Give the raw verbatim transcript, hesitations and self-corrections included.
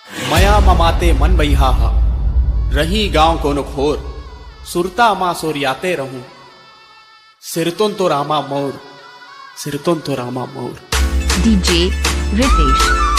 मया ममाते मन बइहा हा, रही गांव कोनो खोर, सुरता मा सोरियाते रहूं, सिरतोन तो रामा मोर, सिरतोन तो रामा मोर। DJ Ritesh